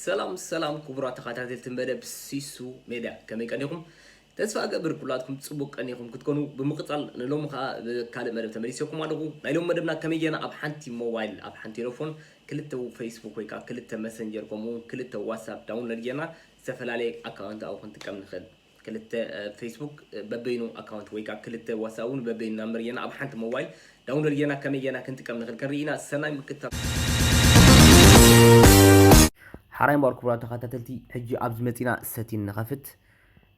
ሰላም ሰላም ክቡራት ተኸታተልቲ መደብ ሲሱ ሜድያ፣ ከመይ ቀኒኹም? ተስፋ እገብር ኩላትኩም ጽቡቅ ቀኒኹም ክትኮኑ። ብምቕጻል ንሎሚ ኸኣ ብካልእ መደብ ተመሊሰኩም ኣለኹ። ናይ ሎሚ መደብና ከመይ ጌርና ኣብ ሓንቲ ሞባይል፣ ኣብ ሓንቲ ቴሌፎን ክልተ ፌስቡክ ወይ ከኣ ክልተ መሰንጀር ከምኡ እውን ክልተ ዋትሳፕ ዳውንሎድ ጌርና ዝተፈላለየ ኣካውንት ኣብኡ ክንጥቀም ንኽእል። ክልተ ፌስቡክ በበይኑ ኣካውንት ወይ ከዓ ክልተ ዋትሳፕ እውን በበይኑ ናምበር ጌና ኣብ ሓንቲ ሞባይል ዳውንሎድ ጌና ከመይ ጌና ክንጥቀም ንኽእል ክንርኢ ኢና። ሰናይ ምክትታል። ሓራይ እምበኣር ክቡራት ተኸታተልቲ፣ ሕጂ ኣብዚ መፂና ሰቲን ንኸፍት።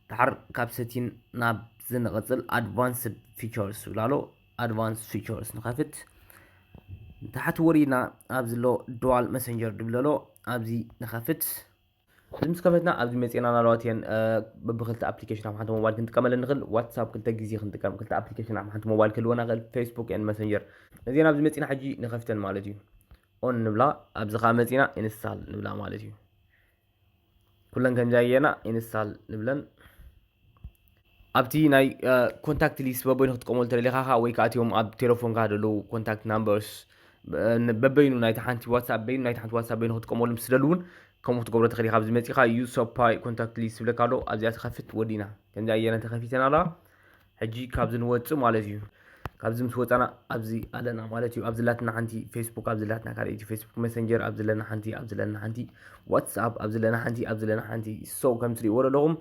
ድሓር ካብ ሰቲን ናብ ዝንቐፅል ኣድቫንስድ ፊቸርስ ዝብል ኣሎ። ኣድቫንስ ፊቸርስ ንኸፍት። ታሕቲ ወሪድና ኣብዚ ኣሎ ዱዋል መሰንጀር ድብል ኣሎ፣ ኣብዚ ንኸፍት። እዚ ምስ ከፈትና ኣብዚ መፂና ናለዋት እየን በብክልተ ኣፕሊኬሽን ኣብ ሓንቲ ሞባይል ክንጥቀመለን ንኽእል። ዋትሳፕ ክልተ ግዜ ክንጥቀም፣ ክልተ ኣፕሊኬሽን ኣብ ሓንቲ ሞባይል ክህልወና ክእል፣ ፌስቡክ ን መሰንጀር። እዚን ኣብዚ መፂና ሕጂ ንኸፍተን ማለት እዩ። ኦን ንብላ፣ ኣብዚ ከዓ መፂና ኢንስታል ንብላ ማለት እዩ። ኩለን ከምዚ ኣየና ኢንስታል ንብለን። ኣብቲ ናይ ኮንታክት ሊስት በበይኑ ክትጥቀመሉ ተደሊኻ ወይ ከዓ እቲኦም ኣብ ቴሌፎንካ ዘለዉ ኮንታክት ናምበርስ በበይኑ ናይቲ ሓንቲ ዋትሳፕ በይኑ ናይቲ ሓንቲ ዋትሳፕ በይኑ ክትጥቀመሉ ምስ ትደሊ እውን ከምኡ ክትገብሮ ትኽእል ኢኻ። ኣብዚ መፂኻ ዩ ሶፓይ ኮንታክት ሊስት ዝብለካ ኣሎ። ኣብዚኣ ትኸፍት ወዲና ከምዚ ኣየነ ተኸፊተን ኣለዋ። ሕጂ ካብዚ ንወፅእ ማለት እዩ። ካብዚ ምስ ወፃና ኣብዚ ኣለና ማለት እዩ። ኣብዚ ላትና ሓንቲ ፌስቡክ፣ ኣብዚ ላትና ካልኣይቲ ፌስቡክ መሰንጀር፣ ኣብዚ ለና ሓንቲ፣ ኣብዚ ለና ሓንቲ ዋትሳፕ፣ ኣብዚ ለና ሓንቲ፣ ኣብዚ ለና ሓንቲ። ሶ ከም ትሪእዎ ዘለኹም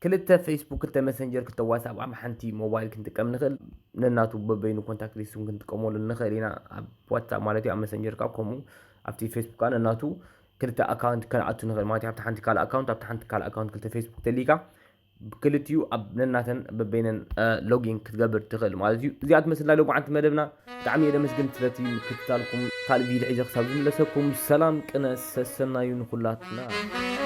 ክልተ ፌስቡክ፣ ክልተ መሰንጀር፣ ክልተ ዋትሳፕ ኣብ ሓንቲ ሞባይል ክንጥቀም ንኽእል። ነናቱ በበይኑ ኮንታክት ሊስቱን ክንጥቀመሉ ንኽእል ኢና። ኣብ ዋትሳፕ ማለት እዩ፣ ኣብ መሰንጀር ካብ ከምኡ ኣብቲ ፌስቡክ ከዓ ነናቱ ክልተ ኣካውንት ከነኣቱ ንኽእል ማለት እዩ። ኣብቲ ሓንቲ ካልእ ኣካውንት፣ ኣብቲ ሓንቲ ካልእ ኣካውንት ክልተ ፌስቡክ ተሊካ ብክልቲኡ ኣብ ነናተን በበይነን ሎጊን ክትገብር ትኽእል ማለት እዩ። እዚኣ ትመስል ናይ ሎማዓንቲ መደብና። ብጣዕሚ እየ ደመስግን ስለቲ ምክትታልኩም። ካልእ ቪድዮ ሒዘ ክሳብ ዝምለሰኩም ሰላም ቅነ ሰሰናዩ ንኹላትና።